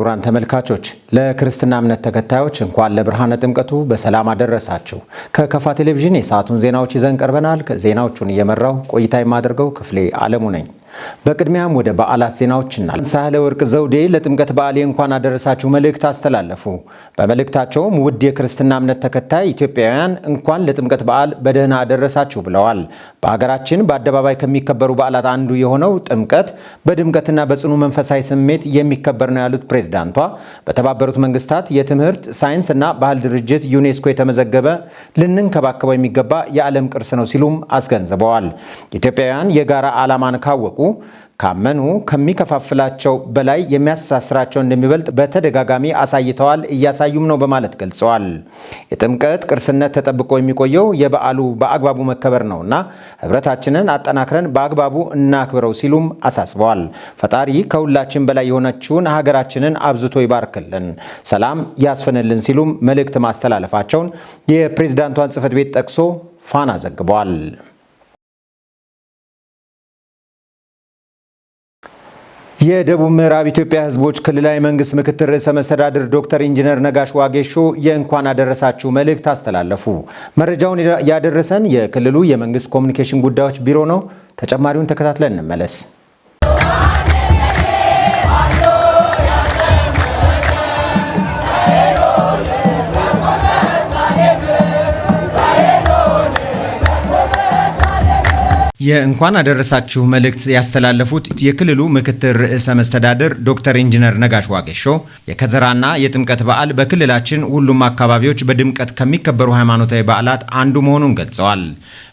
ክቡራን ተመልካቾች፣ ለክርስትና እምነት ተከታዮች እንኳን ለብርሃነ ጥምቀቱ በሰላም አደረሳችሁ። ከከፋ ቴሌቪዥን የሰዓቱን ዜናዎች ይዘን ቀርበናል። ዜናዎቹን እየመራው ቆይታ የማደርገው ክፍሌ አለሙ ነኝ። በቅድሚያም ወደ በዓላት ዜናዎች እናል። ሳህለ ወርቅ ዘውዴ ለጥምቀት በዓል እንኳን አደረሳችሁ መልእክት አስተላለፉ። በመልእክታቸውም ውድ የክርስትና እምነት ተከታይ ኢትዮጵያውያን እንኳን ለጥምቀት በዓል በደህና አደረሳችሁ ብለዋል። በሀገራችን በአደባባይ ከሚከበሩ በዓላት አንዱ የሆነው ጥምቀት በድምቀትና በጽኑ መንፈሳዊ ስሜት የሚከበር ነው ያሉት ፕሬዝዳንቷ፣ በተባበሩት መንግስታት የትምህርት፣ ሳይንስ እና ባህል ድርጅት ዩኔስኮ የተመዘገበ ልንንከባከበው የሚገባ የዓለም ቅርስ ነው ሲሉም አስገንዝበዋል። ኢትዮጵያውያን የጋራ ዓላማን ካወቁ፣ ካመኑ ከሚከፋፍላቸው በላይ የሚያስተሳስራቸው እንደሚበልጥ በተደጋጋሚ አሳይተዋል፣ እያሳዩም ነው በማለት ገልጸዋል። የጥምቀት ቅርስነት ተጠብቆ የሚቆየው የበዓሉ በአግባቡ መከበር ነውና ህብረታችንን አጠናክረን በአግባቡ እናክብረው ሲሉም አሳስበዋል። ፈጣሪ ከሁላችን በላይ የሆነችውን ሀገራችንን አብዝቶ ይባርክልን፣ ሰላም ያስፍንልን ሲሉም መልእክት ማስተላለፋቸውን የፕሬዝዳንቷን ጽሕፈት ቤት ጠቅሶ ፋና ዘግቧል። የደቡብ ምዕራብ ኢትዮጵያ ሕዝቦች ክልላዊ መንግስት ምክትል ርዕሰ መስተዳድር ዶክተር ኢንጂነር ነጋሽ ዋጌሾ የእንኳን አደረሳችሁ መልእክት አስተላለፉ። መረጃውን ያደረሰን የክልሉ የመንግስት ኮሚኒኬሽን ጉዳዮች ቢሮ ነው። ተጨማሪውን ተከታትለን እንመለስ። የእንኳን አደረሳችሁ መልእክት ያስተላለፉት የክልሉ ምክትል ርዕሰ መስተዳድር ዶክተር ኢንጂነር ነጋሽ ዋጌሾ የከተራና የጥምቀት በዓል በክልላችን ሁሉም አካባቢዎች በድምቀት ከሚከበሩ ሃይማኖታዊ በዓላት አንዱ መሆኑን ገልጸዋል።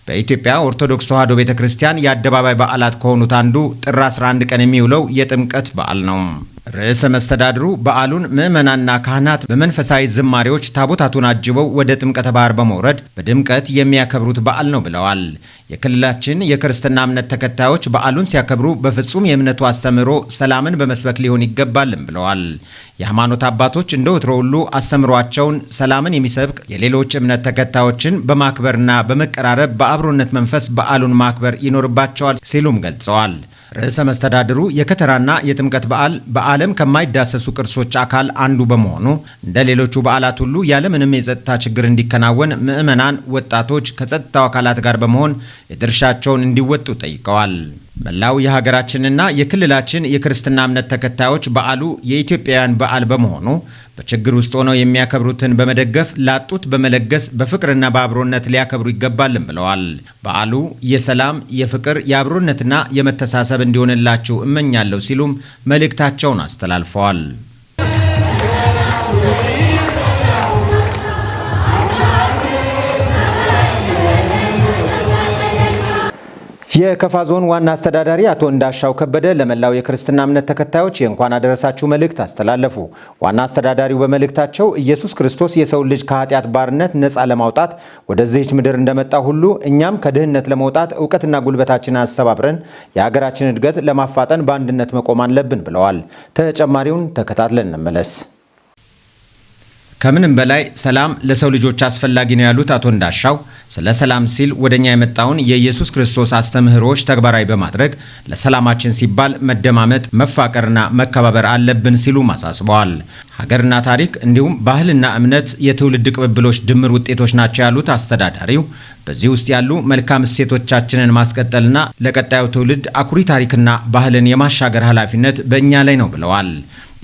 በኢትዮጵያ ኦርቶዶክስ ተዋሕዶ ቤተ ክርስቲያን የአደባባይ በዓላት ከሆኑት አንዱ ጥር 11 ቀን የሚውለው የጥምቀት በዓል ነው። ርዕሰ መስተዳድሩ በዓሉን ምዕመናንና ካህናት በመንፈሳዊ ዝማሬዎች ታቦታቱን አጅበው ወደ ጥምቀተ ባህር በመውረድ በድምቀት የሚያከብሩት በዓል ነው ብለዋል። የክልላችን የክርስትና እምነት ተከታዮች በዓሉን ሲያከብሩ በፍጹም የእምነቱ አስተምህሮ ሰላምን በመስበክ ሊሆን ይገባልም ብለዋል። የሃይማኖት አባቶች እንደ ወትሮ ሁሉ አስተምህሯቸውን ሰላምን የሚሰብክ፣ የሌሎች እምነት ተከታዮችን በማክበርና በመቀራረብ በአብሮነት መንፈስ በዓሉን ማክበር ይኖርባቸዋል ሲሉም ገልጸዋል። ርዕሰ መስተዳድሩ የከተራና የጥምቀት በዓል በዓለም ከማይዳሰሱ ቅርሶች አካል አንዱ በመሆኑ እንደ ሌሎቹ በዓላት ሁሉ ያለምንም የጸጥታ ችግር እንዲከናወን ምዕመናን፣ ወጣቶች ከጸጥታው አካላት ጋር በመሆን የድርሻቸውን እንዲወጡ ጠይቀዋል። መላው የሀገራችንና የክልላችን የክርስትና እምነት ተከታዮች በዓሉ የኢትዮጵያውያን በዓል በመሆኑ በችግር ውስጥ ሆነው የሚያከብሩትን በመደገፍ፣ ላጡት በመለገስ በፍቅርና በአብሮነት ሊያከብሩ ይገባልም ብለዋል። በዓሉ የሰላም፣ የፍቅር፣ የአብሮነትና የመተሳሰብ እንዲሆንላችሁ እመኛለሁ ሲሉም መልእክታቸውን አስተላልፈዋል። የከፋ ዞን ዋና አስተዳዳሪ አቶ እንዳሻው ከበደ ለመላው የክርስትና እምነት ተከታዮች የእንኳን አደረሳችሁ መልእክት አስተላለፉ። ዋና አስተዳዳሪው በመልእክታቸው ኢየሱስ ክርስቶስ የሰውን ልጅ ከኃጢአት ባርነት ነፃ ለማውጣት ወደዚህች ምድር እንደመጣ ሁሉ እኛም ከድህነት ለመውጣት እውቀትና ጉልበታችንን አስተባብረን የሀገራችን እድገት ለማፋጠን በአንድነት መቆም አለብን ብለዋል። ተጨማሪውን ተከታትለን እንመለስ። ከምንም በላይ ሰላም ለሰው ልጆች አስፈላጊ ነው ያሉት አቶ እንዳሻው፣ ስለ ሰላም ሲል ወደኛ የመጣውን የኢየሱስ ክርስቶስ አስተምህሮዎች ተግባራዊ በማድረግ ለሰላማችን ሲባል መደማመጥ፣ መፋቀርና መከባበር አለብን ሲሉ አሳስበዋል። ሀገርና ታሪክ እንዲሁም ባህልና እምነት የትውልድ ቅብብሎች ድምር ውጤቶች ናቸው ያሉት አስተዳዳሪው፣ በዚህ ውስጥ ያሉ መልካም እሴቶቻችንን ማስቀጠልና ለቀጣዩ ትውልድ አኩሪ ታሪክና ባህልን የማሻገር ኃላፊነት በእኛ ላይ ነው ብለዋል።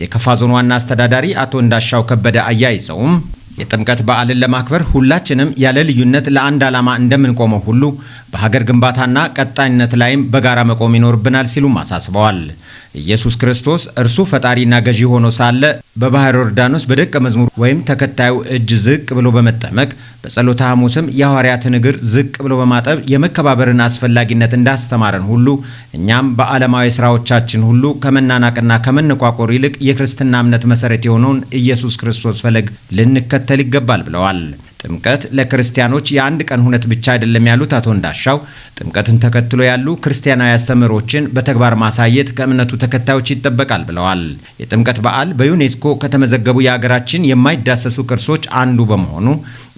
የከፋ ዞን ዋና አስተዳዳሪ አቶ እንዳሻው ከበደ አያይዘውም የጥምቀት በዓልን ለማክበር ሁላችንም ያለ ልዩነት ለአንድ ዓላማ እንደምንቆመው ሁሉ በሀገር ግንባታና ቀጣይነት ላይም በጋራ መቆም ይኖርብናል ሲሉም አሳስበዋል። ኢየሱስ ክርስቶስ እርሱ ፈጣሪና ገዢ ሆኖ ሳለ በባሕረ ዮርዳኖስ በደቀ መዝሙር ወይም ተከታዩ እጅ ዝቅ ብሎ በመጠመቅ፣ በጸሎተ ሐሙስም የሐዋርያትን እግር ዝቅ ብሎ በማጠብ የመከባበርን አስፈላጊነት እንዳስተማረን ሁሉ እኛም በዓለማዊ ስራዎቻችን ሁሉ ከመናናቅና ከመነቋቆር ይልቅ የክርስትና እምነት መሰረት የሆነውን ኢየሱስ ክርስቶስ ፈለግ ልንከተል ይገባል ብለዋል። ጥምቀት ለክርስቲያኖች የአንድ ቀን ሁነት ብቻ አይደለም ያሉት አቶ እንዳሻው ጥምቀትን ተከትሎ ያሉ ክርስቲያናዊ አስተምህሮችን በተግባር ማሳየት ከእምነቱ ተከታዮች ይጠበቃል ብለዋል። የጥምቀት በዓል በዩኔስኮ ከተመዘገቡ የሀገራችን የማይዳሰሱ ቅርሶች አንዱ በመሆኑ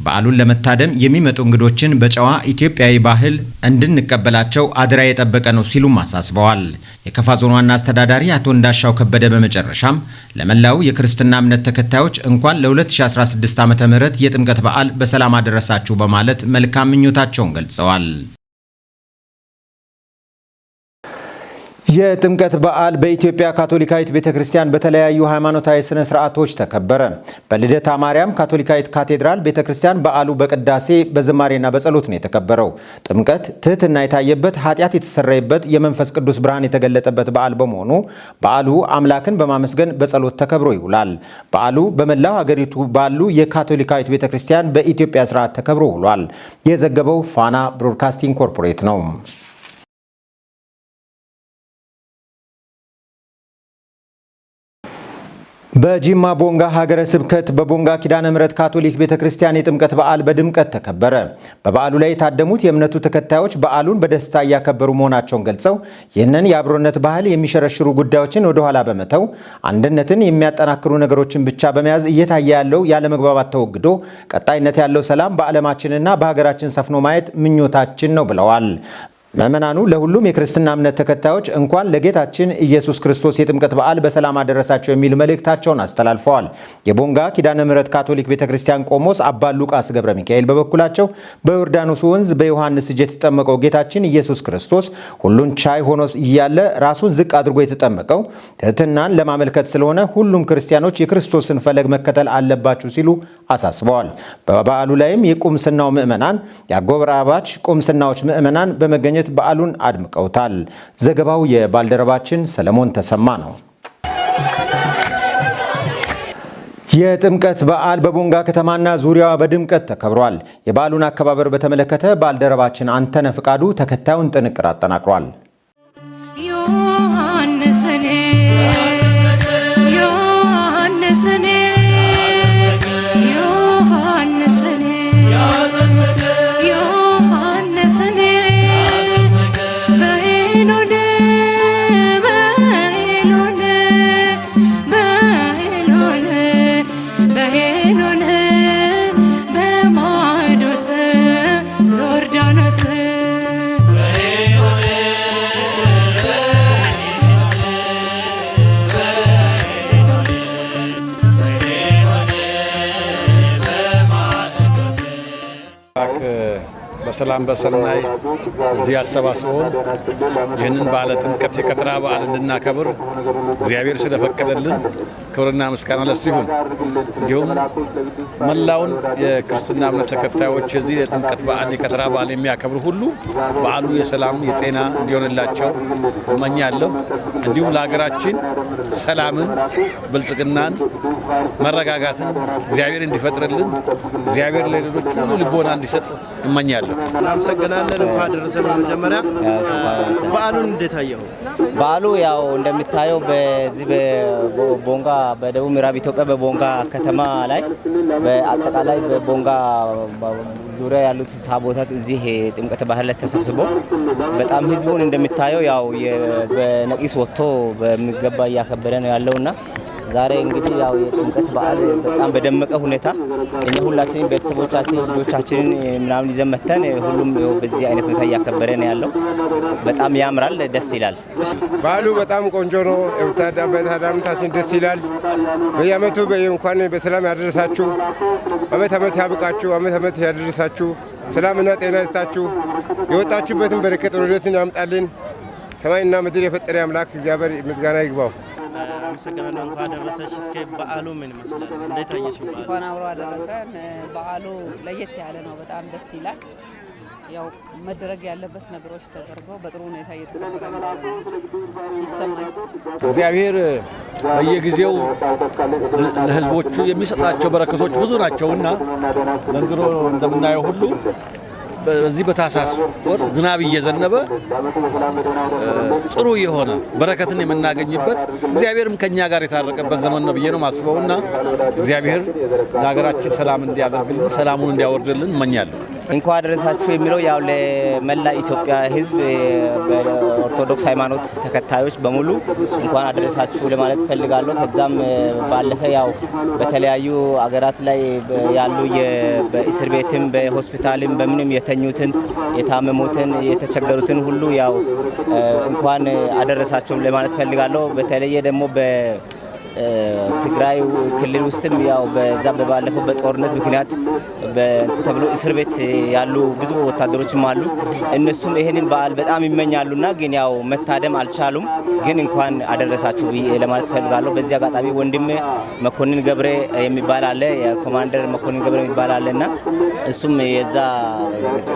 በዓሉን ለመታደም የሚመጡ እንግዶችን በጨዋ ኢትዮጵያዊ ባህል እንድንቀበላቸው አደራ የጠበቀ ነው ሲሉም አሳስበዋል። የከፋ ዞን ዋና አስተዳዳሪ አቶ እንዳሻው ከበደ በመጨረሻም ለመላው የክርስትና እምነት ተከታዮች እንኳን ለ2016 ዓ.ም የጥምቀት በዓል በሰላም አደረሳችሁ በማለት መልካም ምኞታቸውን ገልጸዋል። የጥምቀት በዓል በኢትዮጵያ ካቶሊካዊት ቤተክርስቲያን በተለያዩ ሃይማኖታዊ ስነ ስርዓቶች ተከበረ። በልደታ ማርያም ካቶሊካዊት ካቴድራል ቤተክርስቲያን በዓሉ በቅዳሴ፣ በዝማሬና በጸሎት ነው የተከበረው። ጥምቀት ትህትና የታየበት፣ ኃጢአት የተሰረየበት፣ የመንፈስ ቅዱስ ብርሃን የተገለጠበት በዓል በመሆኑ በዓሉ አምላክን በማመስገን በጸሎት ተከብሮ ይውላል። በዓሉ በመላው ሀገሪቱ ባሉ የካቶሊካዊት ቤተክርስቲያን በኢትዮጵያ ስርዓት ተከብሮ ውሏል። የዘገበው ፋና ብሮድካስቲንግ ኮርፖሬት ነው። በጂማ ቦንጋ ሀገረ ስብከት በቦንጋ ኪዳነ ምሕረት ካቶሊክ ቤተክርስቲያን የጥምቀት በዓል በድምቀት ተከበረ። በበዓሉ ላይ የታደሙት የእምነቱ ተከታዮች በዓሉን በደስታ እያከበሩ መሆናቸውን ገልጸው ይህንን የአብሮነት ባህል የሚሸረሽሩ ጉዳዮችን ወደኋላ በመተው አንድነትን የሚያጠናክሩ ነገሮችን ብቻ በመያዝ እየታየ ያለው ያለመግባባት ተወግዶ ቀጣይነት ያለው ሰላም በዓለማችንና በሀገራችን ሰፍኖ ማየት ምኞታችን ነው ብለዋል። ምዕመናኑ ለሁሉም የክርስትና እምነት ተከታዮች እንኳን ለጌታችን ኢየሱስ ክርስቶስ የጥምቀት በዓል በሰላም አደረሳቸው የሚል መልእክታቸውን አስተላልፈዋል። የቦንጋ ኪዳነ ምሕረት ካቶሊክ ቤተክርስቲያን ቆሞስ አባ ሉቃስ ገብረ ሚካኤል በበኩላቸው በዮርዳኖስ ወንዝ በዮሐንስ እጅ የተጠመቀው ጌታችን ኢየሱስ ክርስቶስ ሁሉን ቻይ ሆኖ እያለ ራሱን ዝቅ አድርጎ የተጠመቀው ትሕትናን ለማመልከት ስለሆነ ሁሉም ክርስቲያኖች የክርስቶስን ፈለግ መከተል አለባችሁ ሲሉ አሳስበዋል። በበዓሉ ላይም የቁምስናው ምዕመናን፣ የአጎራባች ቁምስናዎች ምዕመናን በመገኘት በዓሉን አድምቀውታል። ዘገባው የባልደረባችን ሰለሞን ተሰማ ነው። የጥምቀት በዓል በቦንጋ ከተማና ዙሪያዋ በድምቀት ተከብሯል። የበዓሉን አከባበር በተመለከተ ባልደረባችን አንተነህ ፍቃዱ ተከታዩን ጥንቅር አጠናቅሯል። ዮሐንስኔ ዮሐንስኔ ዮሐንስኔ ዮሐንስኔ በሄኖን በሄኖን በሄኖን በሄኖን በማዶት ዮርዳኖስ። በሰላም በሰናይ እዚህ አሰባስቦን ይህንን በዓለ ጥምቀት የከተራ በዓል እንድናከብር እግዚአብሔር ስለፈቀደልን ክብርና ምስጋና ለሱ ይሁን። እንዲሁም መላውን የክርስትና እምነት ተከታዮች የዚህ የጥምቀት በዓል የከተራ በዓል የሚያከብሩ ሁሉ በዓሉ የሰላም የጤና እንዲሆንላቸው እመኛለሁ። እንዲሁም ለሀገራችን ሰላምን፣ ብልጽግናን፣ መረጋጋትን እግዚአብሔር እንዲፈጥርልን፣ እግዚአብሔር ለሌሎች ሁሉ ልቦና እንዲሰጥ እመኛለሁ። እናመሰግናለን። እንኳን አደረሰን። በመጀመሪያ በዓሉን እንዴት አየኸው? በዓሉ ያው እንደሚታየው በዚህ በቦንጋ፣ በደቡብ ምዕራብ ኢትዮጵያ በቦንጋ ከተማ ላይ፣ በአጠቃላይ በቦንጋ ዙሪያ ያሉት ታቦታት እዚህ ጥምቀተ ባህር ላይ ተሰብስቦ በጣም ህዝቡን እንደሚታየው ያው በነቂስ ወጥቶ በሚገባ እያከበረ ነው ያለውና ዛሬ እንግዲህ ያው የጥምቀት በዓል በጣም በደመቀ ሁኔታ እኛ ሁላችንም ቤተሰቦቻችን ልጆቻችንን ምናምን ይዘን መተን ሁሉም በዚህ አይነት ሁኔታ እያከበረ ነው ያለው። በጣም ያምራል፣ ደስ ይላል። በዓሉ በጣም ቆንጆ ነው። በታዳምታችን ደስ ይላል። በየዓመቱ እንኳን በሰላም ያደረሳችሁ፣ አመት አመት ያብቃችሁ፣ አመት አመት ያደረሳችሁ፣ ሰላምና ጤና ይስጣችሁ። የወጣችሁበትን በረከት ረድኤትን ያምጣልን። ሰማይና ምድር የፈጠረ አምላክ እግዚአብሔር ምስጋና ይግባው። አመሰግናለሁ። እንኳን አደረሰሽ። እስከ በዓሉ ምን ይመስላል? እንዴት አየሽው በዓሉ? እንኳን አብሮ አደረሰን። በዓሉ ለየት ያለ ነው። በጣም ደስ ይላል። ያው መደረግ ያለበት ነገሮች ተደርጎ በጥሩ ሁኔታ እየተከበረ ይሰማል። እግዚአብሔር በየጊዜው ለሕዝቦቹ የሚሰጣቸው በረከቶች ብዙ ናቸውና ዘንድሮ እንደምናየው ሁሉ በዚህ በታህሳስ ወር ዝናብ እየዘነበ ጥሩ የሆነ በረከትን የምናገኝበት፣ እግዚአብሔርም ከኛ ጋር የታረቀበት ዘመን ነው ብዬ ነው ማስበውና እግዚአብሔር ለሀገራችን ሰላም እንዲያደርግልን፣ ሰላሙን እንዲያወርድልን እመኛለሁ። እንኳን አደረሳችሁ የሚለው ያው ለመላ ኢትዮጵያ ሕዝብ፣ በኦርቶዶክስ ሃይማኖት ተከታዮች በሙሉ እንኳን አደረሳችሁ ለማለት እፈልጋለሁ። ከዛም ባለፈ ያው በተለያዩ አገራት ላይ ያሉ በእስር ቤትም በሆስፒታልም በምንም የተኙትን፣ የታመሙትን፣ የተቸገሩትን ሁሉ ያው እንኳን አደረሳችሁ ለማለት እፈልጋለሁ። በተለየ ደግሞ በትግራይ ክልል ውስጥም ያው በዛ በባለፈው በጦርነት ምክንያት ተብሎ እስር ቤት ያሉ ብዙ ወታደሮችም አሉ። እነሱም ይህንን በዓል በጣም ይመኛሉና ግን ያው መታደም አልቻሉም። ግን እንኳን አደረሳችሁ ብዬ ለማለት እፈልጋለሁ። በዚህ አጋጣሚ ወንድሜ መኮንን ገብሬ የሚባል አለ፣ የኮማንደር መኮንን ገብሬ የሚባል አለ እና እሱም የዛ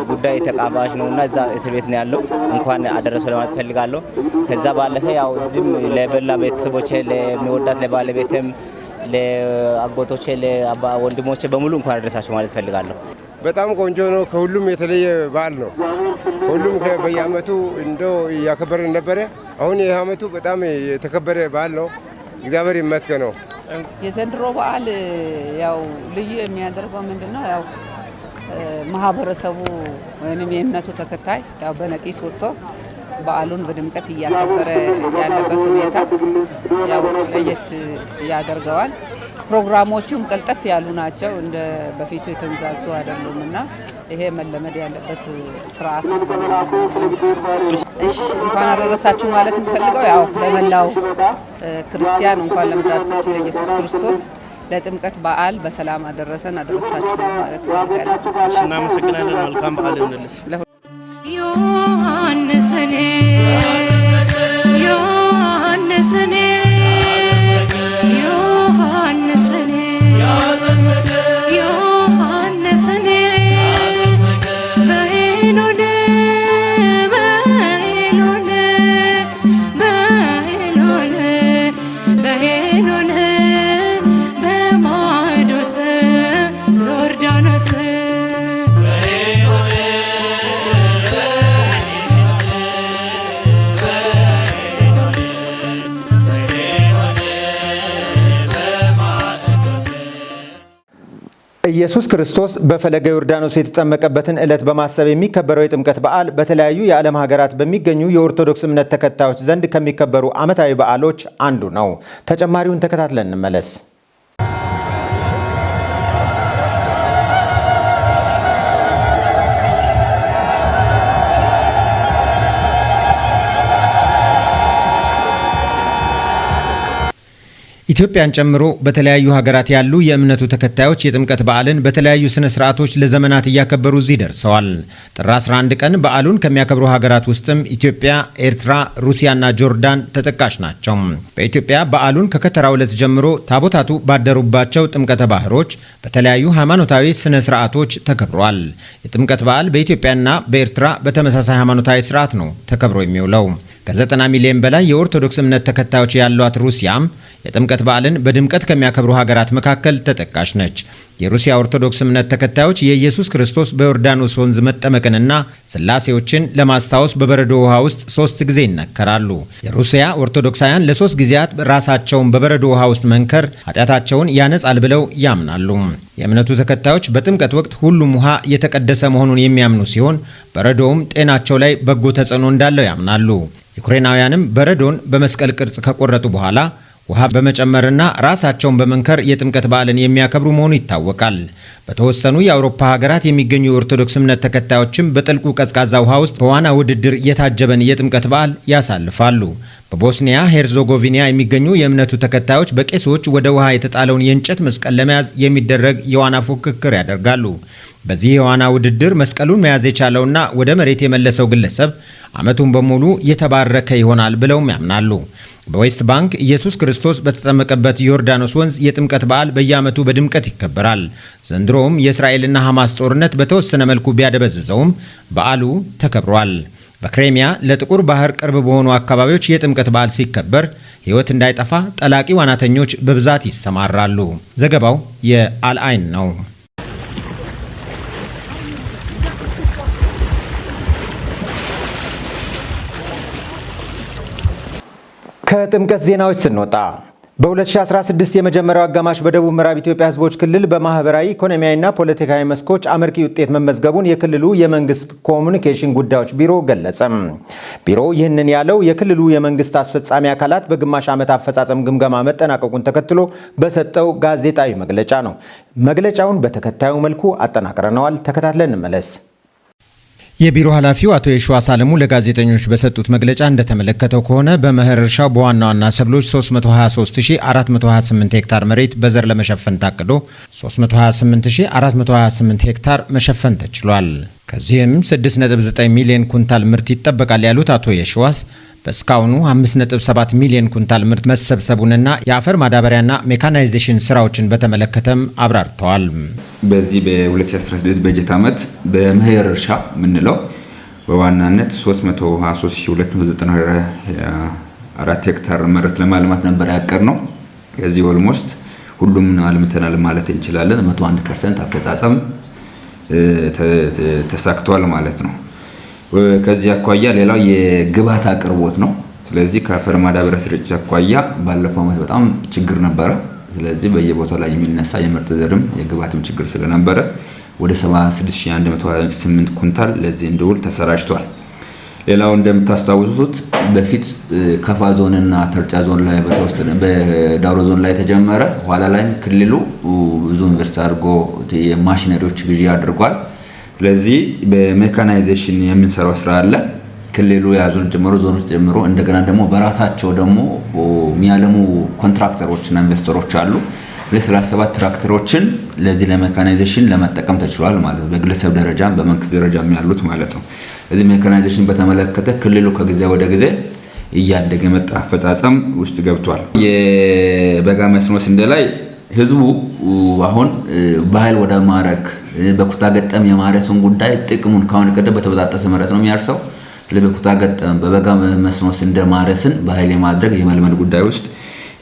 ጉዳይ ተቃባሽ ነውና እዛ እስር ቤት ነው ያለው። እንኳን አደረሰው ለማለት እፈልጋለሁ። ከዛ ባለፈ ያው እዚህም ለበላ ቤተሰቦቼ፣ ለሚወዳት ለባለቤትም፣ ለአጎቶቼ፣ ለወንድሞቼ በሙሉ እንኳን አደረሳችሁ ማለት እፈልጋለሁ። በጣም ቆንጆ ነው። ከሁሉም የተለየ በዓል ነው። ሁሉም በየዓመቱ እንደው እያከበርን ነበረ። አሁን ይህ ዓመቱ በጣም የተከበረ በዓል ነው። እግዚአብሔር ይመስገነው። የዘንድሮ በዓል ያው ልዩ የሚያደርገው ምንድነው? ያው ማህበረሰቡ ወይንም የእምነቱ ተከታይ ያው በነቂስ ወጥቶ በዓሉን በድምቀት እያከበረ ያለበት ሁኔታ ያው ለየት ያደርገዋል። ፕሮግራሞቹም ቀልጠፍ ያሉ ናቸው። እንደ በፊቱ የተንዛዙ አይደሉም እና ይሄ መለመድ ያለበት ስርዓት ነው። እሺ፣ እንኳን አደረሳችሁ ማለት የምፈልገው ያው ለመላው ክርስቲያን እንኳን ለመድኃኒታችን ለኢየሱስ ክርስቶስ ለጥምቀት በዓል በሰላም አደረሰን አደረሳችሁ ማለት እፈልጋለሁ። እሺ፣ እናመሰግናለን። መልካም በዓል ይሁንልሽ። ዮሐንስኔ ዮሐንስኔ ዮሐንስኔ ዮሐንስኔ በሄኖን በሄኖን በሄኖን በሄኖን በማዶት ዮርዳኖስ። ኢየሱስ ክርስቶስ በፈለገ ዮርዳኖስ የተጠመቀበትን ዕለት በማሰብ የሚከበረው የጥምቀት በዓል በተለያዩ የዓለም ሀገራት በሚገኙ የኦርቶዶክስ እምነት ተከታዮች ዘንድ ከሚከበሩ ዓመታዊ በዓሎች አንዱ ነው። ተጨማሪውን ተከታትለን እንመለስ። ኢትዮጵያን ጨምሮ በተለያዩ ሀገራት ያሉ የእምነቱ ተከታዮች የጥምቀት በዓልን በተለያዩ ስነ ስርዓቶች ለዘመናት እያከበሩ እዚህ ደርሰዋል። ጥር 11 ቀን በዓሉን ከሚያከብሩ ሀገራት ውስጥም ኢትዮጵያ፣ ኤርትራ፣ ሩሲያና ጆርዳን ተጠቃሽ ናቸው። በኢትዮጵያ በዓሉን ከከተራው ዕለት ጀምሮ ታቦታቱ ባደሩባቸው ጥምቀተ ባህሮች በተለያዩ ሃይማኖታዊ ስነ ስርዓቶች ተከብሯል። የጥምቀት በዓል በኢትዮጵያና በኤርትራ በተመሳሳይ ሃይማኖታዊ ስርዓት ነው ተከብሮ የሚውለው። ከ90 ሚሊዮን በላይ የኦርቶዶክስ እምነት ተከታዮች ያሏት ሩሲያም የጥምቀት በዓልን በድምቀት ከሚያከብሩ ሀገራት መካከል ተጠቃሽ ነች። የሩሲያ ኦርቶዶክስ እምነት ተከታዮች የኢየሱስ ክርስቶስ በዮርዳኖስ ወንዝ መጠመቅንና ስላሴዎችን ለማስታወስ በበረዶ ውሃ ውስጥ 3 ጊዜ ይነከራሉ። የሩሲያ ኦርቶዶክሳውያን ለ3 ጊዜያት ራሳቸውን በበረዶ ውሃ ውስጥ መንከር ኃጢአታቸውን ያነጻል ብለው ያምናሉ። የእምነቱ ተከታዮች በጥምቀት ወቅት ሁሉም ውሃ የተቀደሰ መሆኑን የሚያምኑ ሲሆን በረዶውም ጤናቸው ላይ በጎ ተጽዕኖ እንዳለው ያምናሉ። ዩክሬናውያንም በረዶን በመስቀል ቅርጽ ከቆረጡ በኋላ ውሃ በመጨመርና ራሳቸውን በመንከር የጥምቀት በዓልን የሚያከብሩ መሆኑ ይታወቃል። በተወሰኑ የአውሮፓ ሀገራት የሚገኙ የኦርቶዶክስ እምነት ተከታዮችም በጥልቁ ቀዝቃዛ ውሃ ውስጥ በዋና ውድድር የታጀበን የጥምቀት በዓል ያሳልፋሉ። በቦስኒያ ሄርዞጎቪኒያ የሚገኙ የእምነቱ ተከታዮች በቄሶች ወደ ውሃ የተጣለውን የእንጨት መስቀል ለመያዝ የሚደረግ የዋና ፉክክር ያደርጋሉ። በዚህ የዋና ውድድር መስቀሉን መያዝ የቻለውና ወደ መሬት የመለሰው ግለሰብ ዓመቱን በሙሉ የተባረከ ይሆናል ብለውም ያምናሉ። በዌስት ባንክ ኢየሱስ ክርስቶስ በተጠመቀበት ዮርዳኖስ ወንዝ የጥምቀት በዓል በየዓመቱ በድምቀት ይከበራል። ዘንድሮውም የእስራኤልና ሐማስ ጦርነት በተወሰነ መልኩ ቢያደበዝዘውም በዓሉ ተከብሯል። በክሬሚያ ለጥቁር ባህር ቅርብ በሆኑ አካባቢዎች የጥምቀት በዓል ሲከበር ሕይወት እንዳይጠፋ ጠላቂ ዋናተኞች በብዛት ይሰማራሉ። ዘገባው የአልአይን ነው። ከጥምቀት ዜናዎች ስንወጣ፣ በ2016 የመጀመሪያው አጋማሽ በደቡብ ምዕራብ ኢትዮጵያ ሕዝቦች ክልል በማህበራዊ፣ ኢኮኖሚያዊና ፖለቲካዊ መስኮች አመርቂ ውጤት መመዝገቡን የክልሉ የመንግስት ኮሙኒኬሽን ጉዳዮች ቢሮ ገለጸ። ቢሮው ይህንን ያለው የክልሉ የመንግስት አስፈጻሚ አካላት በግማሽ ዓመት አፈጻጸም ግምገማ መጠናቀቁን ተከትሎ በሰጠው ጋዜጣዊ መግለጫ ነው። መግለጫውን በተከታዩ መልኩ አጠናቅረነዋል። ተከታትለን እንመለስ። የቢሮ ኃላፊው አቶ የሸዋስ አለሙ ለጋዜጠኞች በሰጡት መግለጫ እንደተመለከተው ከሆነ፣ በመኸር እርሻው በዋና ዋና ሰብሎች 323428 ሄክታር መሬት በዘር ለመሸፈን ታቅዶ 328428 ሄክታር መሸፈን ተችሏል። ከዚህም 6.9 ሚሊዮን ኩንታል ምርት ይጠበቃል ያሉት አቶ የሸዋስ፣ በእስካሁኑ 5.7 ሚሊዮን ኩንታል ምርት መሰብሰቡንና የአፈር ማዳበሪያና ሜካናይዜሽን ስራዎችን በተመለከተም አብራርተዋል። በዚህ በ2016 በጀት ዓመት በመኸር እርሻ የምንለው በዋናነት 323294 ሄክታር መሬት ለማልማት ነበር ያቀድነው። ከዚህ almost ሁሉም አልምተናል ማለት እንችላለን። 101% አፈጻጸም ተሳክቷል ማለት ነው። ከዚህ አኳያ ሌላው የግብዓት አቅርቦት ነው። ስለዚህ ከአፈር ማዳበሪያ ስርጭት አኳያ ባለፈው ዓመት በጣም ችግር ነበረ። ስለዚህ በየቦታው ላይ የሚነሳ የምርጥ ዘርም የግብዓትም ችግር ስለነበረ ወደ 76128 ኩንታል ለዚህ እንዲውል ተሰራጭቷል። ሌላው እንደምታስታውሱት በፊት ከፋ ዞንና ተርጫ ዞን ላይ፣ በተወሰነ በዳውሮ ዞን ላይ ተጀመረ። ኋላ ላይም ክልሉ ብዙ invest አድርጎ የማሽነሪዎች ግዢ አድርጓል። ስለዚህ በሜካናይዜሽን የምንሰራው ስራ አለ። ክልሉ የያዙን ጀምሮ፣ ዞኖች ጀምሮ፣ እንደገና ደግሞ በራሳቸው ደግሞ የሚያለሙ ኮንትራክተሮች እና ኢንቨስተሮች አሉ። 37 ትራክተሮችን ለዚህ ለሜካናይዜሽን ለመጠቀም ተችሏል ማለት ነው። በግለሰብ ደረጃም በመንግስት ደረጃም ያሉት ማለት ነው። ስለዚህ ሜካናይዜሽን በተመለከተ ክልሉ ከጊዜ ወደ ጊዜ እያደገ የመጣ አፈጻጸም ውስጥ ገብቷል። የበጋ መስኖ ስንዴ ላይ ህዝቡ አሁን ባህል ወደ ማድረግ በኩታ ገጠም የማረሱን ጉዳይ ጥቅሙን፣ ከአሁን ቀደም በተበጣጠሰ መሬት ነው የሚያርሰው። በኩታ ገጠም በበጋ መስኖ ስንዴ ማረስን ባህል የማድረግ የመልመድ ጉዳይ ውስጥ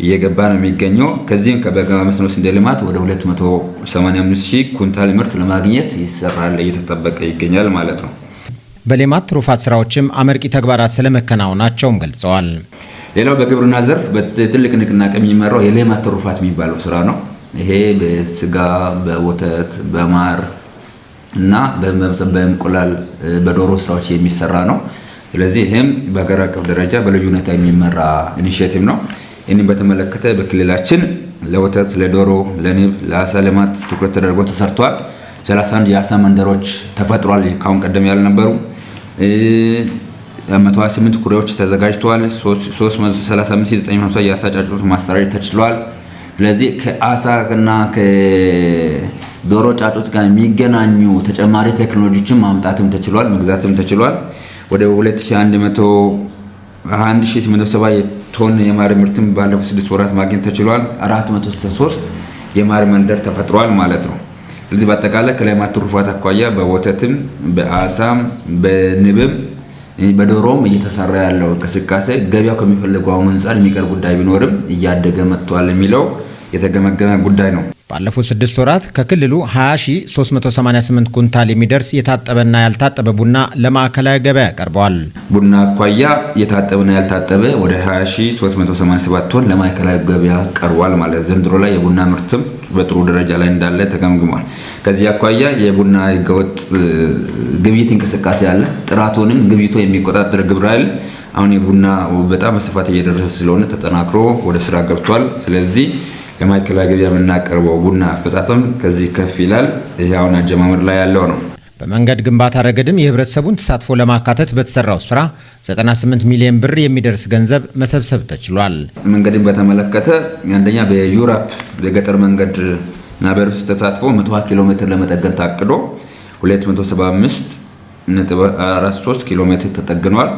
እየገባ ነው የሚገኘው። ከዚህም ከበጋ መስኖ ስንዴ ልማት ወደ 285 ሺህ ኩንታል ምርት ለማግኘት ይሰራል፣ እየተጠበቀ ይገኛል ማለት ነው። በሌማት ትሩፋት ስራዎችም አመርቂ ተግባራት ስለመከናወናቸውም ገልጸዋል። ሌላው በግብርና ዘርፍ በትልቅ ንቅናቄ የሚመራው የሌማት ትሩፋት የሚባለው ስራ ነው። ይሄ በስጋ፣ በወተት፣ በማር እና በእንቁላል፣ በዶሮ ስራዎች የሚሰራ ነው። ስለዚህ ይህም በሀገር አቀፍ ደረጃ በልዩ ሁኔታ የሚመራ initiative ነው። ይህንን በተመለከተ በክልላችን ለወተት፣ ለዶሮ፣ ለንብ፣ ለአሳ ልማት ትኩረት ተደርጎ ተሰርቷል። 31 የአሳ መንደሮች ተፈጥሯል። ካሁን ቀደም ያልነበሩ 128 ኩሬዎች ተዘጋጅተዋል። 335950 የአሳ ጫጩት ማሰራጨት ተችሏል። ስለዚህ ከአሳ እና ከዶሮ ጫጩት ጋር የሚገናኙ ተጨማሪ ቴክኖሎጂዎችን ማምጣትም ተችሏል፣ መግዛትም ተችሏል። ወደ 211870 ቶን የማር ምርትም ባለፉት 6 ወራት ማግኘት ተችሏል። 463 የማር መንደር ተፈጥሯል ማለት ነው። ስለዚህ በአጠቃላይ ከሌማት ትሩፋት አኳያ በወተትም፣ በአሳም፣ በንብም፣ በዶሮም እየተሰራ ያለው እንቅስቃሴ ገበያው ከሚፈልገው አንጻር የሚቀር ጉዳይ ቢኖርም እያደገ መጥቷል የሚለው የተገመገመ ጉዳይ ነው። ባለፉት 6 ወራት ከክልሉ 20388 ኩንታል የሚደርስ የታጠበና ያልታጠበ ቡና ለማዕከላዊ ገበያ ቀርበዋል። ቡና አኳያ የታጠበና ያልታጠበ ወደ 20387 ቶን ለማዕከላዊ ገበያ ቀርቧል ማለት፣ ዘንድሮ ላይ የቡና ምርትም በጥሩ ደረጃ ላይ እንዳለ ተገምግሟል። ከዚህ አኳያ የቡና ህገወጥ ግብይት እንቅስቃሴ አለ። ጥራቱንም ግብይቱ የሚቆጣጠር ግብረ ኃይል አሁን የቡና በጣም በስፋት እየደረሰ ስለሆነ ተጠናክሮ ወደ ስራ ገብቷል። ስለዚህ ለማዕከላዊ ገበያ የምናቀርበው ቡና አፈጻጸም ከዚህ ከፍ ይላል። ይህ አሁን አጀማመር ላይ ያለው ነው። በመንገድ ግንባታ ረገድም የህብረተሰቡን ተሳትፎ ለማካተት በተሰራው ስራ 98 ሚሊዮን ብር የሚደርስ ገንዘብ መሰብሰብ ተችሏል። መንገድን በተመለከተ አንደኛ በ URRAP የገጠር መንገድ እና በህብረተሰብ ተሳትፎ 120 ኪሎ ሜትር ለመጠገን ታቅዶ 275.43 ኪሎ ሜትር ተጠግኗል።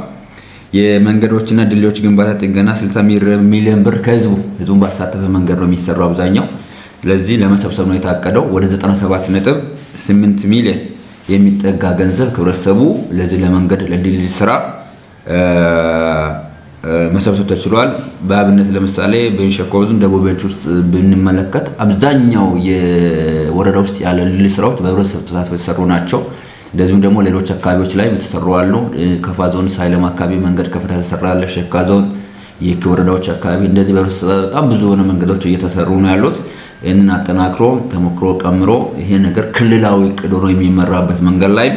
የመንገዶችና ድልድዮች ግንባታ ጥገና 60 ሚሊዮን ብር ከህዝቡ፣ ህዝቡን ባሳተፈ መንገድ ነው የሚሰራው አብዛኛው። ስለዚህ ለመሰብሰብ ነው የታቀደው። ወደ 97.8 ሚሊዮን የሚጠጋ ገንዘብ ከህብረተሰቡ ለዚህ ለመንገድ ለድልድይ ስራ መሰብሰብ ተችሏል። በአብነት ለምሳሌ ቤንች ሸኮ ዞን ደቡብ ቤንች ውስጥ ብንመለከት አብዛኛው የወረዳ ውስጥ ያለ ድልድይ ስራዎች በህብረተሰብ ተሳትፎ የተሰሩ ናቸው። እንደዚሁም ደግሞ ሌሎች አካባቢዎች ላይ የተሰሩ አሉ። ከፋ ዞን ሳይለም አካባቢ መንገድ ከፈታ ተሰራ አለ። ሸካ ዞን የኪ ወረዳዎች አካባቢ እንደዚህ በጣም ብዙ የሆነ መንገዶች እየተሰሩ ነው ያሉት። ይህንን አጠናክሮ ተሞክሮ ቀምሮ ይሄ ነገር ክልላዊ እቅድ ሆኖ የሚመራበት መንገድ ላይ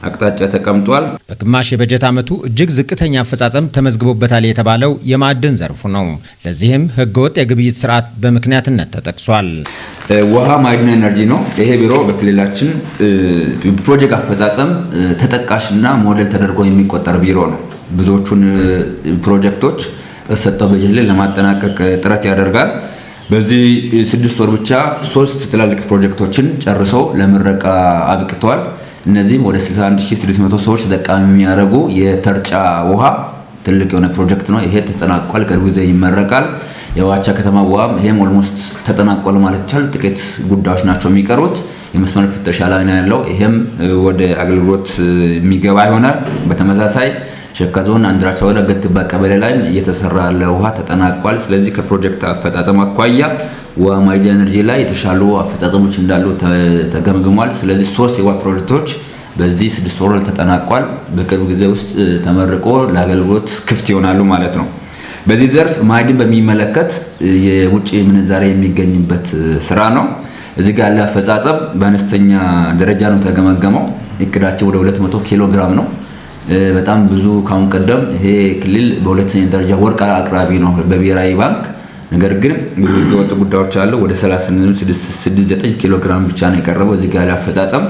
አቅጣጫ ተቀምጧል። በግማሽ የበጀት ዓመቱ እጅግ ዝቅተኛ አፈጻጸም ተመዝግቦበታል የተባለው የማዕድን ዘርፉ ነው። ለዚህም ህገወጥ የግብይት ስርዓት በምክንያትነት ተጠቅሷል። ውሃ፣ ማዕድን፣ ኤነርጂ ነው። ይሄ ቢሮ በክልላችን ፕሮጀክት አፈጻጸም ተጠቃሽና ሞዴል ተደርጎ የሚቆጠር ቢሮ ነው። ብዙዎቹን ፕሮጀክቶች በተሰጠው በጀት ላይ ለማጠናቀቅ ጥረት ያደርጋል። በዚህ 6 ወር ብቻ 3 ትላልቅ ፕሮጀክቶችን ጨርሶ ለምረቃ አብቅተዋል። እነዚህም ወደ 61600 ሰዎች ተጠቃሚ የሚያደርጉ የተርጫ ውሃ ትልቅ የሆነ ፕሮጀክት ነው። ይሄ ተጠናቋል፣ ቅርብ ጊዜ ይመረቃል። የዋቻ ከተማ ውሃም ይሄም almost ተጠናቋል ማለት ይቻላል። ጥቂት ጉዳዮች ናቸው የሚቀሩት። የመስመር ፍተሻ ላይ ነው ያለው። ይሄም ወደ አገልግሎት የሚገባ ይሆናል። በተመሳሳይ ሸካ ዞን አንድራቻ ወረዳ ገትባ ቀበሌ ላይ እየተሰራ ያለ ውሃ ተጠናቋል። ስለዚህ ከፕሮጀክት አፈጻጸም አኳያ ውሃ፣ ማዕድን፣ ኤነርጂ ላይ የተሻሉ አፈጻጸሞች እንዳሉ ተገምግሟል። ስለዚህ 3 የውሃ ፕሮጀክቶች በዚህ 6 ወር ተጠናቋል። በቅርብ ጊዜ ውስጥ ተመርቆ ለአገልግሎት ክፍት ይሆናሉ ማለት ነው። በዚህ ዘርፍ ማዕድን በሚመለከት የውጭ ምንዛሬ የሚገኝበት ስራ ነው። እዚህ ጋር ያለ አፈጻጸም በአነስተኛ ደረጃ ነው ተገመገመው። እቅዳችን ወደ 200 ኪሎ ግራም ነው። በጣም ብዙ ካሁን ቀደም ይሄ ክልል በሁለተኛ ደረጃ ወርቅ አቅራቢ ነው በብሔራዊ ባንክ። ነገር ግን ብዙ ህገወጥ ጉዳዮች አሉ። ወደ 38.69 ኪሎ ግራም ብቻ ነው የቀረበው። እዚህ ጋር አፈጻጸም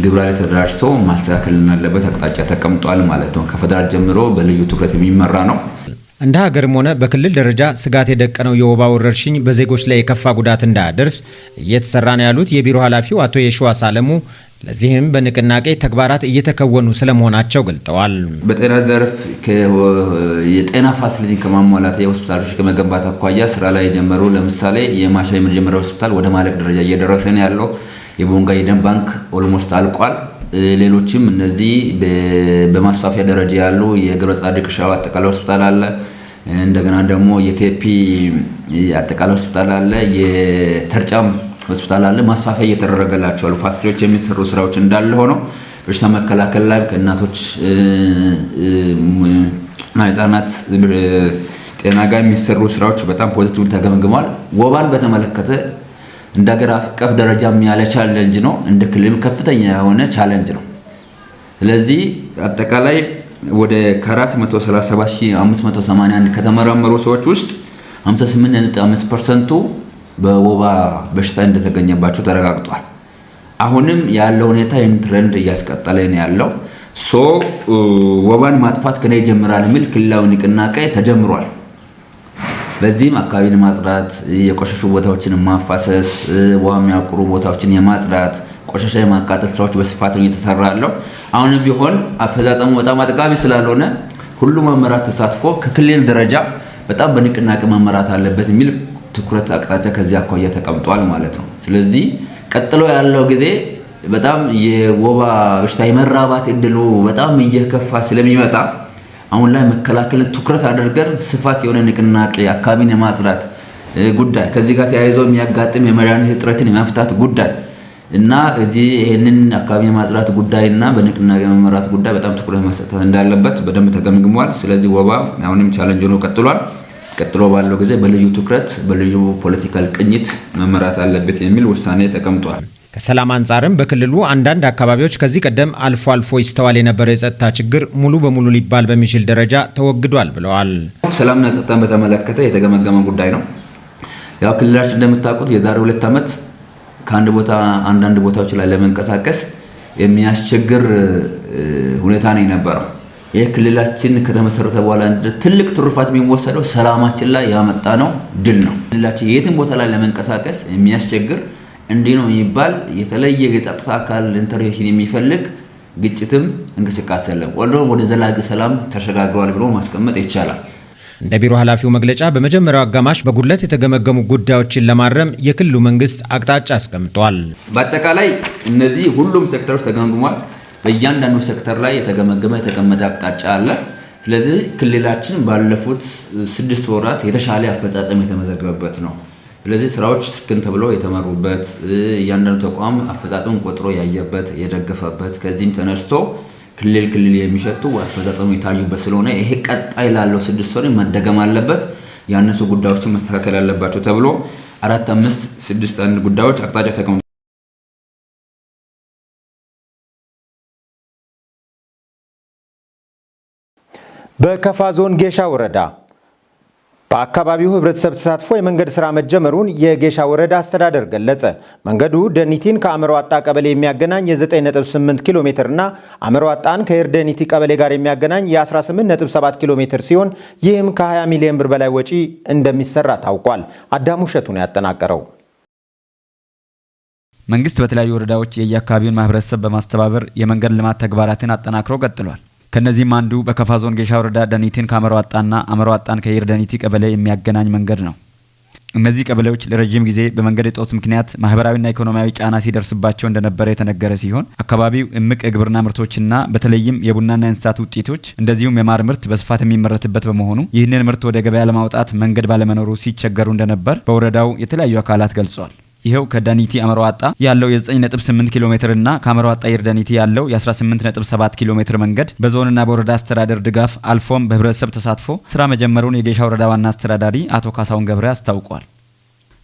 ግብረ ላይ ተደራጅቶ ማስተካከል እንዳለበት አቅጣጫ ተቀምጧል ማለት ነው። ከፌደራል ጀምሮ በልዩ ትኩረት የሚመራ ነው። እንደ ሀገርም ሆነ በክልል ደረጃ ስጋት የደቀነው የወባ ወረርሽኝ በዜጎች ላይ የከፋ ጉዳት እንዳያደርስ እየተሰራ ነው ያሉት የቢሮ ኃላፊው አቶ የሺዋስ አለሙ፣ ለዚህም በንቅናቄ ተግባራት እየተከወኑ ስለመሆናቸው ገልጠዋል። በጤና ዘርፍ የጤና facility ከማሟላት፣ የሆስፒታሎች ከመገንባት አኳያ ስራ ላይ የጀመሩ፣ ለምሳሌ የማሻ የመጀመሪያ ሆስፒታል ወደ ማለቅ ደረጃ እየደረሰ ነው ያለው። የቦንጋ የደም ባንክ almost አልቋል። ሌሎችም እነዚህ በማስፋፊያ ደረጃ ያሉ የገብረ ጻድቅ ሻዋ አጠቃላይ ሆስፒታል አለ። እንደገና ደግሞ የቴፒ አጠቃላይ ሆስፒታል አለ። የተርጫም ሆስፒታል አለ። ማስፋፊያ እየተደረገላቸው አሉ። Facility ዎች የሚሰሩ ስራዎች እንዳለ ሆነው በሽታ መከላከል ላይ ከእናቶች እና ህጻናት ጤና ጋር የሚሰሩ ስራዎች በጣም positive ተገምግመዋል። ወባን በተመለከተ እንደ ሀገር አቀፍ ደረጃም ያለ challenge ነው፣ እንደ ክልልም ከፍተኛ የሆነ challenge ነው። ስለዚህ አጠቃላይ ወደ 437581 ከተመረመሩ ሰዎች ውስጥ 58.5% በወባ በሽታ እንደተገኘባቸው ተረጋግጧል። አሁንም ያለው ሁኔታ ይህን trend እያስቀጠለ ነው ያለው። So ወባን ማጥፋት ከኔ ይጀምራል የሚል ክልላዊ ንቅናቄ ተጀምሯል። በዚህም አካባቢን ማጽዳት፣ የቆሸሹ ቦታዎችን ማፋሰስ፣ ውሃ የሚያቁሩ ቦታዎችን የማጽዳት፣ ቆሻሻ የማቃጠል ስራዎች በስፋት ነው እየተሰራ ያለው። አሁንም ቢሆን አፈጻጸሙ በጣም አጥጋቢ ስላልሆነ ሁሉም አመራር ተሳትፎ ከክልል ደረጃ በጣም በንቅናቄ መመራት አለበት የሚል ትኩረት አቅጣጫ ከዚህ አኳያ ተቀምጧል ማለት ነው። ስለዚህ ቀጥሎ ያለው ጊዜ በጣም የወባ በሽታ የመራባት እድሉ በጣም እየከፋ ስለሚመጣ አሁን ላይ መከላከልን ትኩረት አድርገን ስፋት የሆነ ንቅናቄ፣ አካባቢን የማጽዳት ጉዳይ፣ ከዚህ ጋር ተያይዞ የሚያጋጥም የመድኃኒት እጥረትን የመፍታት ጉዳይ እና እዚህ ይህንን አካባቢ የማጽዳት ጉዳይና በንቅናቄ የመመራት ጉዳይ በጣም ትኩረት መሰጠት እንዳለበት በደንብ ተገምግሟል። ስለዚህ ወባ አሁንም challenge ሆኖ ቀጥሏል። ቀጥሎ ባለው ጊዜ በልዩ ትኩረት በልዩ political ቅኝት መመራት አለበት የሚል ውሳኔ ተቀምጧል። ከሰላም አንጻርም በክልሉ አንዳንድ አካባቢዎች ከዚህ ቀደም አልፎ አልፎ ይስተዋል የነበረው የጸጥታ ችግር ሙሉ በሙሉ ሊባል በሚችል ደረጃ ተወግዷል ብለዋል። ሰላምና ጸጥታን በተመለከተ የተገመገመ ጉዳይ ነው። ያው ክልላችን እንደምታውቁት የዛሬ 2 ዓመት ከአንድ ቦታ አንዳንድ ቦታዎች ላይ ለመንቀሳቀስ የሚያስቸግር ሁኔታ ነው የነበረው። ይህ ክልላችን ከተመሰረተ በኋላ እንደ ትልቅ ትሩፋት የሚወሰደው ሰላማችን ላይ ያመጣ ነው ድል ነው። ክልላችን የትም ቦታ ላይ ለመንቀሳቀስ የሚያስቸግር እንዲህ ነው የሚባል የተለየ የጸጥታ አካል intervention የሚፈልግ ግጭትም እንቅስቃሴ የለም። ወደ ዘላቂ ሰላም ተሸጋግሯል ብሎ ማስቀመጥ ይቻላል። እንደ ቢሮ ኃላፊው መግለጫ በመጀመሪያው አጋማሽ በጉድለት የተገመገሙ ጉዳዮችን ለማረም የክልሉ መንግስት አቅጣጫ አስቀምጧል። በአጠቃላይ እነዚህ ሁሉም ሴክተሮች ተገምግሟል። በእያንዳንዱ ሴክተር ላይ የተገመገመ የተቀመጠ አቅጣጫ አለ። ስለዚህ ክልላችን ባለፉት 6 ወራት የተሻለ አፈጻጸም የተመዘገበበት ነው። ስለዚህ ስራዎች ስክን ተብለው የተመሩበት፣ እያንዳንዱ ተቋም አፈጻጸሙን ቆጥሮ ያየበት፣ የደገፈበት፣ ከዚህም ተነስቶ ክልል ክልል የሚሸጡ አፈጻጸሙ የታዩበት ስለሆነ ይሄ ቀጣይ ላለው 6 ወር መደገም አለበት። ያነሱ ጉዳዮችን መስተካከል አለባቸው ተብሎ 4፣ 5፣ 6፣ 1 ጉዳዮች አቅጣጫ ተቀምጧል። በከፋ ዞን ጌሻ ወረዳ በአካባቢው ህብረተሰብ ተሳትፎ የመንገድ ስራ መጀመሩን የጌሻ ወረዳ አስተዳደር ገለጸ። መንገዱ ደኒቲን ከአመሮ አጣ ቀበሌ የሚያገናኝ የ9.8 ኪሎ ሜትር እና አመሮ አጣን ከኤርደኒቲ ቀበሌ ጋር የሚያገናኝ የ18.7 ኪሎ ሜትር ሲሆን ይህም ከ20 ሚሊዮን ብር በላይ ወጪ እንደሚሰራ ታውቋል። አዳሙ እሸቱ ነው ያጠናቀረው። መንግስት በተለያዩ ወረዳዎች የየአካባቢውን ማህበረሰብ በማስተባበር የመንገድ ልማት ተግባራትን አጠናክሮ ቀጥሏል። ከእነዚህም አንዱ በከፋ ዞን ጌሻ ወረዳ ደኒቲን ከአመሮ አጣና አመሮ አጣን ከየርደኒቲ ቀበሌ የሚያገናኝ መንገድ ነው። እነዚህ ቀበሌዎች ለረጅም ጊዜ በመንገድ እጦት ምክንያት ማህበራዊና ኢኮኖሚያዊ ጫና ሲደርስባቸው እንደነበረ የተነገረ ሲሆን፣ አካባቢው እምቅ የግብርና ምርቶችና በተለይም የቡናና የእንስሳት ውጤቶች እንደዚሁም የማር ምርት በስፋት የሚመረትበት በመሆኑ ይህንን ምርት ወደ ገበያ ለማውጣት መንገድ ባለመኖሩ ሲቸገሩ እንደነበር በወረዳው የተለያዩ አካላት ገልጸዋል። ይኸው ከዳኒቲ አመሮ አጣ ያለው የ9.8 ኪሎ ሜትር እና ከአመሮ አጣ ይርዳኒቲ ያለው የ18.7 ኪሎ ሜትር መንገድ በዞንና በወረዳ አስተዳደር ድጋፍ አልፎም በህብረተሰብ ተሳትፎ ስራ መጀመሩን የጌሻ ወረዳ ዋና አስተዳዳሪ አቶ ካሳሁን ገብረ አስታውቋል።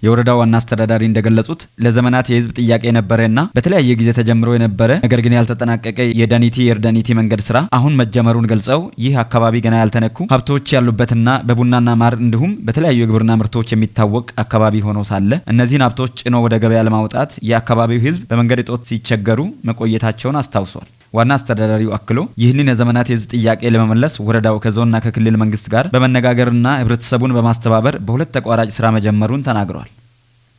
የወረዳው ዋና አስተዳዳሪ እንደገለጹት ለዘመናት የህዝብ ጥያቄ የነበረና በተለያየ ጊዜ ተጀምሮ የነበረ ነገር ግን ያልተጠናቀቀ የዳኒቲ የእርዳኒቲ መንገድ ስራ አሁን መጀመሩን ገልጸው፣ ይህ አካባቢ ገና ያልተነኩ ሀብቶች ያሉበትና በቡናና ማር እንዲሁም በተለያዩ የግብርና ምርቶች የሚታወቅ አካባቢ ሆኖ ሳለ እነዚህን ሀብቶች ጭኖ ወደ ገበያ ለማውጣት የአካባቢው ህዝብ በመንገድ እጦት ሲቸገሩ መቆየታቸውን አስታውሷል። ዋና አስተዳዳሪው አክሎ ይህንን የዘመናት የህዝብ ጥያቄ ለመመለስ ወረዳው ከዞንና ከክልል መንግስት ጋር በመነጋገርና ህብረተሰቡን በማስተባበር በሁለት ተቋራጭ ስራ መጀመሩን ተናግሯል።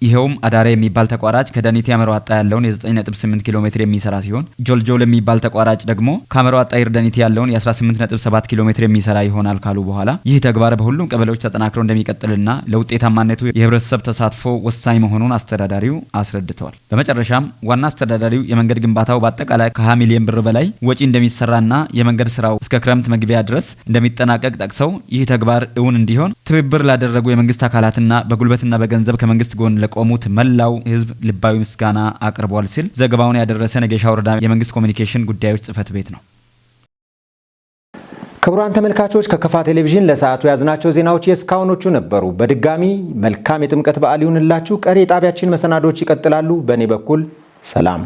ይኸውም አዳራ የሚባል ተቋራጭ ከዳኒቲ አመሮ አጣ ያለውን የ9.8 ኪሎ ሜትር የሚሰራ ሲሆን፣ ጆልጆል የሚባል ተቋራጭ ደግሞ ከአመሮ አጣ ይርዳኒቲ ያለውን የ18.7 ኪሎ ሜትር የሚሰራ ይሆናል ካሉ በኋላ ይህ ተግባር በሁሉም ቀበሌዎች ተጠናክሮ እንደሚቀጥልና ለውጤታማነቱ የህብረተሰብ ተሳትፎ ወሳኝ መሆኑን አስተዳዳሪው አስረድተዋል። በመጨረሻም ዋና አስተዳዳሪው የመንገድ ግንባታው በአጠቃላይ ከ20 ሚሊዮን ብር በላይ ወጪ እንደሚሰራና የመንገድ ስራው እስከ ክረምት መግቢያ ድረስ እንደሚጠናቀቅ ጠቅሰው፣ ይህ ተግባር እውን እንዲሆን ትብብር ላደረጉ የመንግስት አካላትና በጉልበትና በገንዘብ ከመንግስት ጎን ለቆሙት መላው ህዝብ ልባዊ ምስጋና አቅርቧል ሲል ዘገባውን ያደረሰን የጌሻ ወረዳ የመንግስት ኮሚኒኬሽን ጉዳዮች ጽህፈት ቤት ነው። ክቡራን ተመልካቾች፣ ከከፋ ቴሌቪዥን ለሰዓቱ ያዝናቸው ዜናዎች የእስካሁኖቹ ነበሩ። በድጋሚ መልካም የጥምቀት በዓል ይሁንላችሁ። ቀሪ የጣቢያችን መሰናዶዎች ይቀጥላሉ። በእኔ በኩል ሰላም።